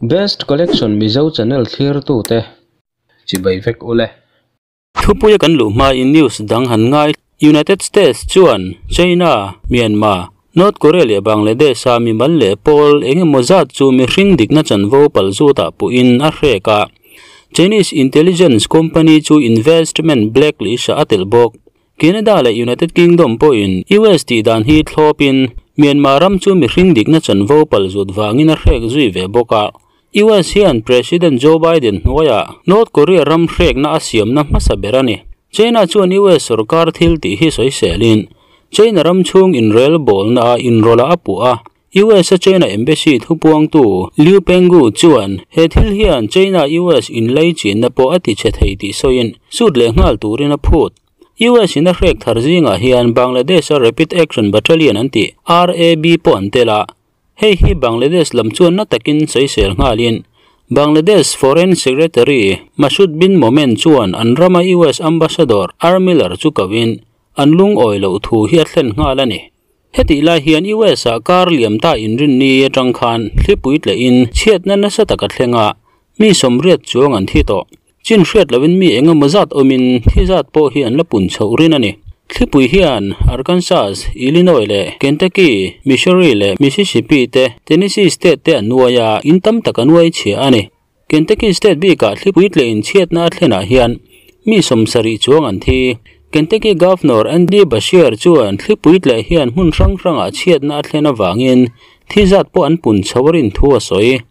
Best Collection Mizo channel thlirtute chibai vek ule. Thupuia kan luh hmain news dang han ngai United States chuan China, Myanmar, North Korea leh Bangladesh a mimal leh pawl eng emaw zat chu mihring dikna chanvo pal zutah puhin a hrek a. Chinese intelligence company chu investment blacklist ah a telh bawk. Canada leh United Kingdom pawhin US tih dan hi thlawpin Myanmar ram chu mihring dikna chanvo pal zut vangin a hrek zui ve bawk a. US hian President Joe Biden hnuaiah North Korea ram hrekna a siamna hmasa ber a ni. China chuan US sorkar thil tih hi sawiselin China ram chhung inrel bawlna ah inrawlh a puh a. US a China Embassy thupuangtu Liu Penggu chuan he thil hian China-US inlaichinna pawh a tichhe thei tih sawiin sut leh nghal turin a phut. US in a hrek thar zingah hian Bangladesh a Rapid Action Battalion an tih RAB pawh an tel a. Hei hi Bangladesh lam chuan na takin sawisel nghalin Bangladesh Foreign Secretary Masud bin Momen chuan an rama US Ambassador R Miller chu koin an lungawi loh thu hi a thlen nghal a ni. Hetih lai hian US ah kar liam ta inrinni atang khan thlipui tlehin chhiatna nasa tak a thleng a, mi 80 chuang an thi tawh. Chin hriat lovin mi engemaw zat awmin thi zat pawh hi an la pun chhoh rin a ni. Thlipui hian Arkansas, Illinois leh Kentucky, Missouri leh Mississippi te, Tennessee state te an nuai a, in tam tak a nuai chhia a ni. Kentucky state bikah thlipui tlehin chhiatna a thlenah hian mi 70 chuang an thi. Kentucky Governor Andy Beshear chuan thlipui tleh hian hmun hrang hrangah chhiatna a thlen avangin thi zat pawh an pun chho a rin thu a sawi.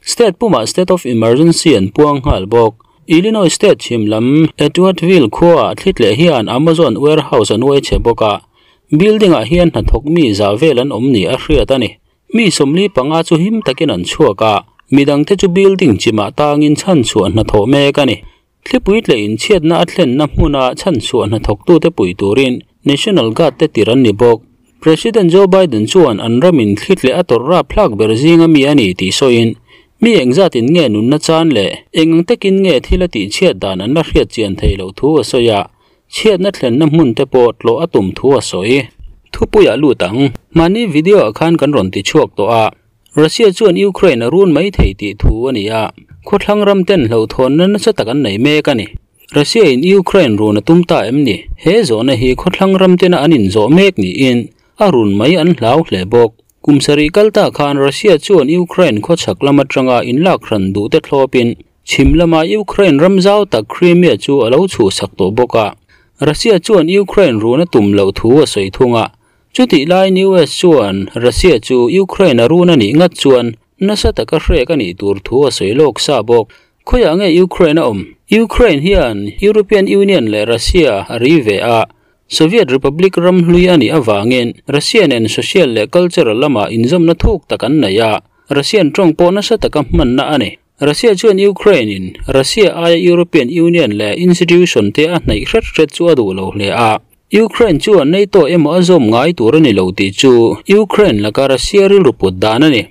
State pumah state of emergency an puang nghal bawk. Illinois state chhim lam Edwardville khuaah thli tleh hian Amazon warehouse a nuai chhe bawk a. Building ah hian hnathawk mi za vel an awm ni a hriat a ni. Mi 45 chu him takin an chhuak a, midang te chu building chimah tangin chhan chhuah hnathawh mek a ni. Thlipui tlehin chhiatna a thlenna hmuna chhan chhuah hnathawk tute pui turin National Guard te tir an ni bawk. President Joe Biden chuan an ramin thli tleh a tawrh rapthlak ber zinga mi a ni tih sawiin mi engzatin nge nunna chan leh eng takin nge thil a tih chhiat dan an la hriat chian thei lo thu a sawi a, chhiatna thlenna hmun te pawh tlawh a tum thu a sawi. Thupuia lut ang. Mahni video ah khan kan rawn ti chhuak tawh a. Russia chuan Ukraine a run mai thei tih thu a ni a. Khawthlang ram ten hlauhthawnna nasa tak an nei mek a ni. Russia in Ukraine run a tum ta em ni? He zawhna hi khawthlang ram tena an inzawh mek niin a run mai an hlau hle bawk. Kum sarih kal ta khan Russia chuan Ukraine khawchhak lam atanga inlak hran duh te thlawpin chhim lama Ukraine ram zau tak Crimea chu a lo chhuhsak tawh bawk a. Russia chuan Ukraine run a tum loh thu a sawi thung a. Chutih laiin US chuan Russia chu Ukraine a run a nih ngat chuan nasa taka hrek a nih tur thu a sawi lawk sa bawk. Khawiah nge Ukraine a awm? Ukraine hian European Union leh Russia a ri ve a. Soviet Republic ram hlui a nih avangin Russia nen social leh cultural lama inzawmna thuk tak an nei a. Russian tawng pawh nasa taka hmanna a ni. Russia chuan Ukraine in Russia aia European Union leh institution te a hnaih hret hret chu a duh lo hle a. Ukraine chuan NATO emaw a zawm ngai tur a ni lo tih chu Ukraine laka Russia rilru put dan a ni.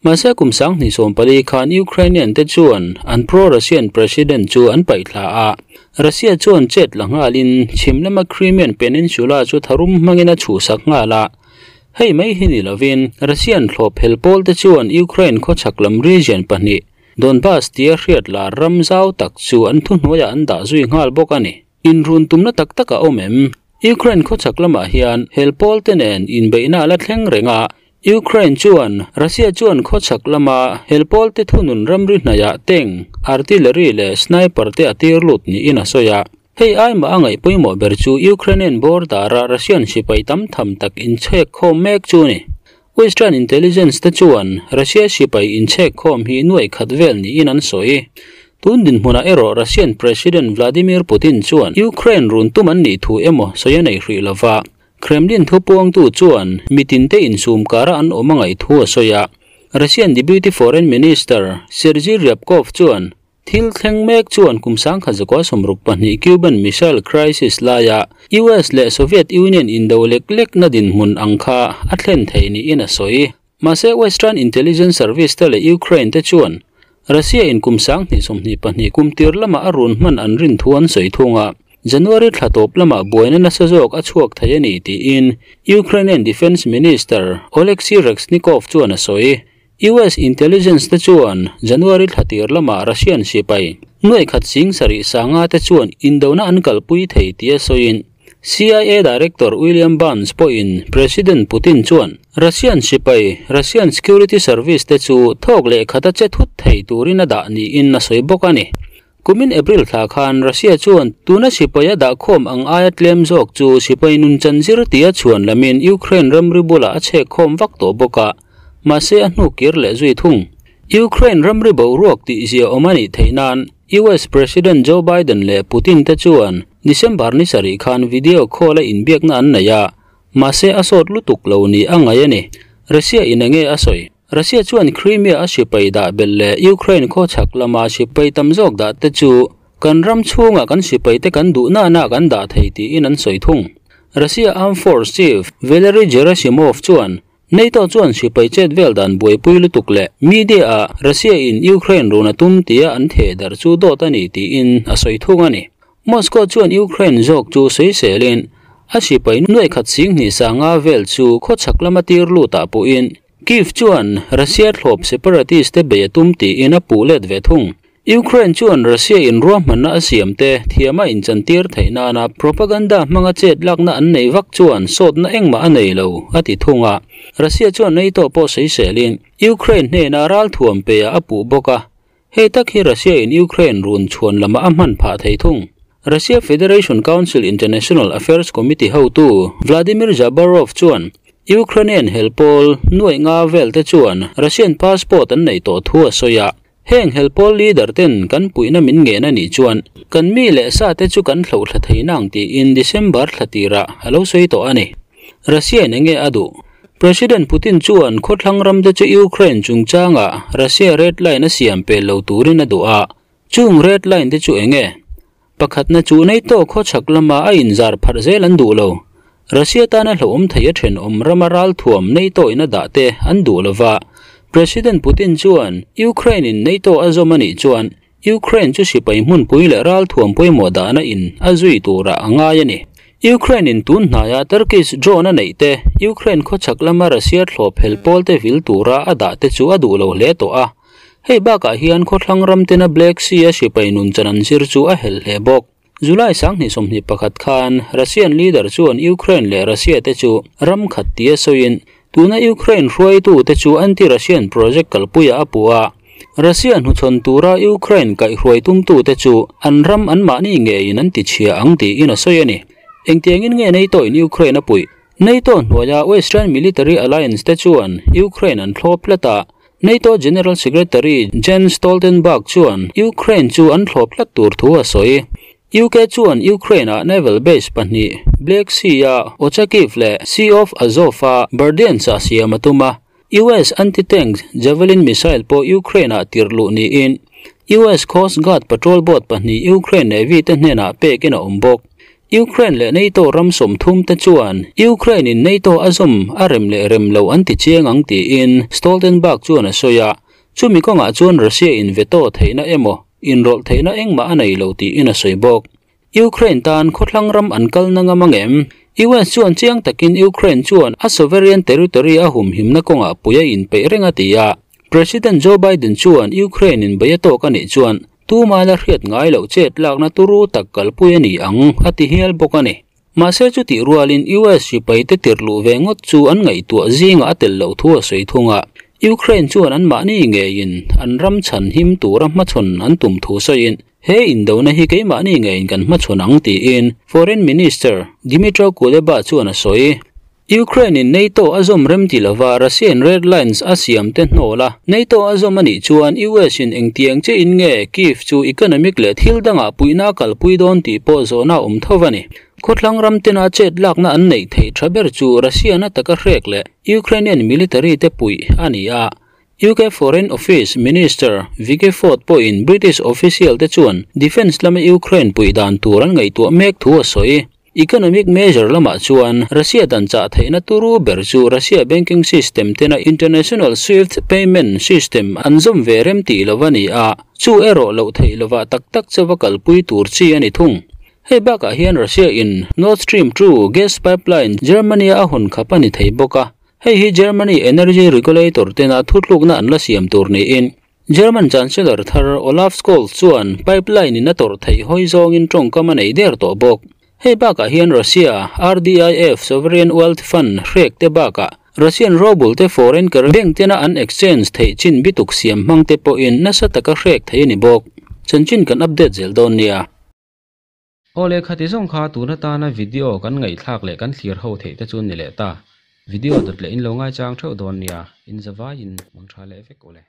Mahse kum 2014 khan Ukrainian te chuan an pro-Russian president chu an paih thla a. Russia chuan chet la nghalin chhim lama Crimean Peninsula chu tharum hmangin a chhuhsak nghal a. Hei mai hi ni lovin Russian thlawp hel pawl te chuan Ukraine khawchhak lam region pahnih Donbas tia hriat lar ram zau tak chu an thuhnuaiah an dah zui nghal bawk a ni. Inrun tumna tak tak a awm em? Ukraine khawchhak lamah hian hel pawl te nen inbeihna a la thleng reng a. Ukraine chuan Russia chuan khawchhak lama hel pawl te thunun ramri hnaiah tank, artillery leh sniper te a tir lut niin a sawi a. Hei ai mah a ngaih pawimawh ber chu Ukrainian border a Russian sipai tam tham tak inchhek khawm mek chu ni. Western intelligence te chuan Russia sipai inchhek khawm hi nuai khat vel niin an sawi. Tun dinhmunah erawh Russian President Vladimir Putin chuan Ukraine run tum an nih thu emaw sawi a nei hrih lova. Kremlin thupuangtu chuan mitin te insum kara an awm a ngaih thu a sawi a. Russian Deputy Foreign Minister Sergei Ryabkov chuan thil thleng mek chuan kum 1962 Cuban Missile Crisis laia US leh Soviet Union indo lek lek na dinhmun ang kha a thlen thei niin a sawi. Mahse Western Intelligence Service te leh Ukraine te chuan Russia in kum 2022 kum tir lama a run hman an rin thu an sawi thung a. January thla tawp lama buaina nasa zawk a chhuak thei a ni tiin Ukrainian Defense Minister Oleksiy Reznikov chuan a sawi. US intelligence te chuan January thla tir lamah Russian sipai nuai khat sing sarih sanga te chuan indona an kalpui thei tia sawiin CIA Director William Burns pawhin President Putin chuan Russian sipai Russian Security Service te chu thawk leh khata che thut thei turin a dah niin a sawi bawk a ni. Kumin April thla khan Russia chuan tuna sipai a dah khawm ang aia tlem zawk chu sipai nun chan zir tia chhuan lamin Ukraine ramri bulah a chhek khawm vak tawh bawk a, mahse a hnu kir leh zui thung. Ukraine ramri boruak tih zia awm a nih theih nan US President Joe Biden leh Putin te chuan December ni sarih khan video call a inbiakna an nei a, mahse a sawt lutuk lo ni a ngaih a ni. Russia in enge a sawi? Russia chuan Crimea a sipai dah belh leh Ukraine khawchhak lama sipai tam zawk dah te chu kan ram chhungah kan sipai te kan duh na na kan dah thei tiin an sawi thung. Russia Armed Force Chief Valery Gerasimov chuan NATO chuan sipai chet vel dan buaipui lutuk leh media ah Russia in Ukraine run a tum tia an theh darh chu dawt a ni tiin a sawi thung a ni. Moscow chuan Ukraine zawk chu sawiselin a sipai nuai khat sing hnih sanga vel chu khawchhak lama tir lutah pawhin Kyiv chuan Russia thlawp separatist te bei a tum tiin a puh let ve thung. Ukraine chuan Russia in ruahmanna a siam te thiama inchantir theih nana propaganda hmanga chet lakna an nei vak chuan sawtna engmah a nei lo a ti thung a. Russia chuan NATO pawh sawiselin Ukraine hnena ralthuam pe ah a puh bawk a. Hei tak hi Russia in Ukraine run chhuan lama a hman phah thei thung. Russia Federation Council International Affairs Committee hotu Vladimir Dzhabarov chuan Ukrainian hel pawl nuaih nga vel te chuan Russian passport an nei tawh thu a sawi a. Heng hel pawl leader ten kan puihna min ngen a nih chuan kan mi leh sa te chu kan hlohthla thei nang tiin December thla tirah a lo sawi tawh a ni. Russia in enge a duh? President Putin chuan khawthlang ram te chu Ukraine chungchangah Russia red line a siam pel lo turin a duh a. Chung red line te chu enge? Pakhatna chu NATO khawchhak lama a inzar pharh zel an duh lo. Russia tana hlauhawm thei a thenawm rama ralthuam NATO in a dah te an duh lova. President Putin chuan Ukraine in NATO a zawm a nih chuan Ukraine chu sipai hmunpui leh ralthuam pawimawh dahna in a zui turah a ngai a ni. Ukraine in tun hnaia Turkish drone a neih te, Ukraine khawchhak lama Russia thlawp hel pawl te vil tura a dah te chu a duh lo hle tawh a. Hei bakah hian khawthlang ram tena Black Sea a sipai nun chan an zir chu a helh hle bawk. July 2021 khan Russian leader chuan Ukraine leh Russia te chu ram khat tia sawiin tuna Ukraine hruaitu te chu anti-Russian project kalpuiah a puh a. Russia hnuchhawn tura Ukraine kaihhruai tumtu te chu an ram anmahni ngeiin an ti chhia ang tiin a sawi a ni. Engtiangin nge NATO in Ukraine a puih? NATO hnuaia Western Military Alliance te chuan Ukraine an thlawp tlat a. NATO General Secretary Jens Stoltenberg chuan Ukraine chu an thlawp tlat tur thu a sawi. UK chuan Ukraine-ah naval base pahnih, Black Sea-a Ochakiv leh Sea of Azov-a Berdyansk-ah siam a tum a. US anti-tank Javelin missile pawh Ukraine-ah tirh luh niin US Coast Guard patrol boat pahnih Ukraine Navy te hnenah pekin a awm bawk. Ukraine leh NATO ram 30 te chuan Ukraine in NATO a zawm a rem leh rem lo an ti chiang ang tiin Stoltenberg chuan a sawi a. Chumi kawngah chuan Russia in veto theihna emaw inrawlh theihna engmah a nei lo tiin a sawi bawk. Ukraine tan khawthlang ram an kal na ngam angem? US chuan chiang takin Ukraine chuan a sovereign territory a humhimna kawngah pui a inpeih reng a ti a. President Joe Biden chuan Ukraine in bei a tawk a nih chuan tuma la hriat ngai loh chet lakna turu tak kalpui a ni ang a ti hial bawk a ni. Mahse chu tih rualin US sipai te tirh luh ve ngawt chu an ngaihtuah zingah a tel loh thu a sawi thung a. Ukraine chuan anmahni ngeiin an ram chhan him tura hmachhawn an tum thu sawiin he indona hi keimahni ngeiin kan hmachhawn ang tiin Foreign Minister Dmytro Kuleba chuan a sawi. Ukraine in NATO a zawm rem ti lova Russian red lines a siam te hnawl a. NATO a zawm a nih chuan US in engtiang che in nge Kyiv chu economic leh thil dangah puihna a kalpui dawn tih pawh zawhna a awm tho a ni. Khawthlang ram tena chet lakna an neih theih tha ber chu Russia na taka hrek leh Ukrainian military te puih a ni a. UK Foreign Office Minister Vicky Ford pawhin British official te chuan defence lama Ukraine puih dan tur an ngaihtuah mek thu a sawi. Economic measure lamah chuan Russia dan chah theihna turu ber chu Russia banking system tena International SWIFT payment system an zawm ve rem tih lo a ni a, chu erawh loh theih lovah tak tak chawa kalpui tur chi a ni thung. Hei bakah hian Russia in Nord Stream 2 gas pipeline Germany a hawn khap a ni thei bawk a. Hei hi Germany energy regulator tena thutlukna an la siam tur niin German Chancellor thar Olaf Scholz chuan pipeline in a tawrh theih hawi zawngin tawngkam a nei der tawh bawk. Hei bakah hian Russia RDIF Sovereign Wealth Fund hrek te bakah Russian ruble te foreign currency bank tena an exchange theih chin bituk siam hmang te pawhin nasa taka hrek thei a ni bawk. Chanchin kan update zel dawn nia. Awle khati zawng kha tun atana video kan ngaihthlak leh kan thlir ho theih te chu ni leh ta. Video dawt leh in lo ngaichang theuh dawn nia, in zavaiin mang tha leh vek ule.